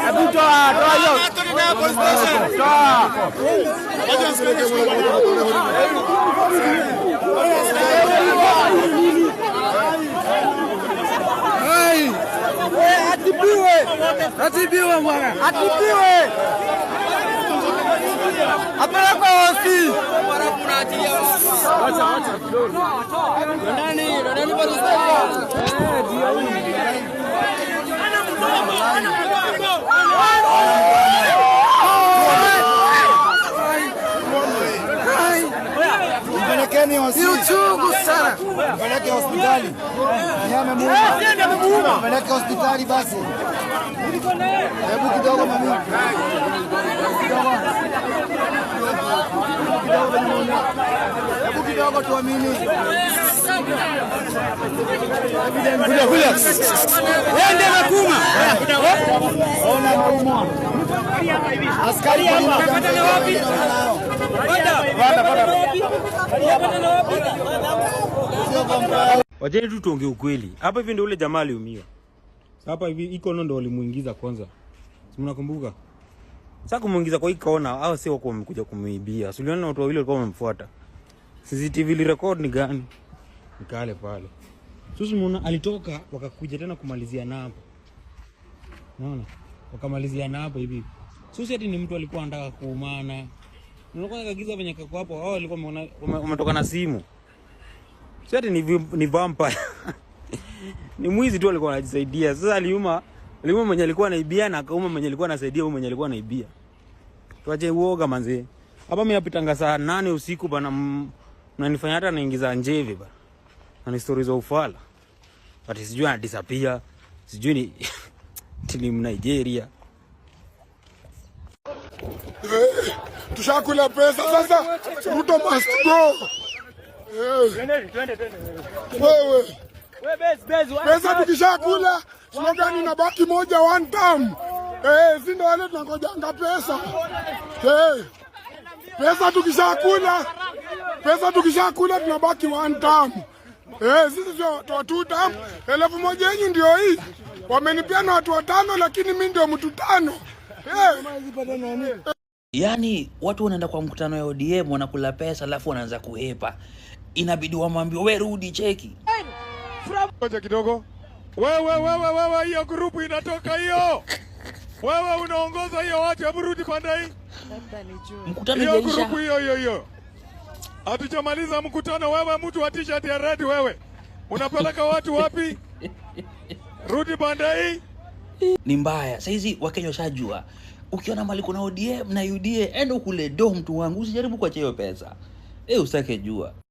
Hebu toa, toa hiyo. Toa. Atibiwe. Atibiwe bwana. Atibiwe. Apelekwe hosi. Acha, acha kidogo. Nani, nani bado sasa? Eh, ndio huyu. Mpelekeni Ni uchungu sana. Mpeleke hospitali. Ni amemuuma. Mpeleke hospitali basi. Hebu kidogo mami. Kidogo. Kidogo. Hebu kidogo tuamini. Kuja, kuja. Wewe ndiye amekuma. Ona ameumwa. Askari hapa. Wapi? Panda, panda. Wacheni tu tuongee ukweli. Hapa hivi ndio ule jamaa aliumia. Hapa hivi hii kona ndio walimuingiza kwanza. Si mnakumbuka? Sasa kumuingiza kwa hii kona, hao si wako wamekuja kumuibia. Si uliona watu wawili walikuwa wamemfuata. CCTV ili record ni gani? Nikale pale. Sasa umeona alitoka wakakuja tena kumalizia na hapo. Unaona? Wakamalizia na hapo hivi. Sasa ati ni mtu alikuwa anataka kuumana. Unaona kagiza venye kako hapo, hao walikuwa wameona wametoka na simu. Si ati ni vampire. Ni mwizi tu alikuwa anajisaidia. Sasa aliuma mwenye alikuwa anaibia na akauma mwenye alikuwa anasaidia huyo mwenye alikuwa anaibia. Tuache uoga manze. Hapa mimi napitanga saa 8 usiku bana, mnanifanya hata naingiza njeve bana. Na ni stories za ufala. Ati sijui ana disappear, sijui ni timu Nigeria. Tushakula pesa sasa, Ruto must go. Wewe pesa tukishakula, slogan inabaki moja, one term. Eh, si ndo wale tunangojanga pesa. Pesa tukishakula, pesa tukishakula tunabaki one term. Eh, sisi sio watu wa two term. 1,000 yenyu ndio hii. Wamenipia na watu watano, lakini mimi ndio mtu tano. Yaani watu wanaenda kwa mkutano ya ODM wanakula pesa alafu wanaanza kuhepa. Inabidi wamwambie we rudi cheki. Ngoja kidogo. Wewe wewe wewe, hiyo grupu inatoka hiyo. Wewe unaongoza hiyo watu, hebu rudi pande hii. Mkutano Hiyo haijaisha. grupu hiyo hiyo hiyo. Hatujamaliza mkutano. Wewe mtu wa t-shirt ya red, wewe unapeleka watu wapi? Rudi pande hii. Ni mbaya. Saizi Wakenya washajua. Ukiona mali kuna ODM na UDA, enda ukule do mtu wangu, usijaribu kuacha hiyo pesa. Eh, usitake jua.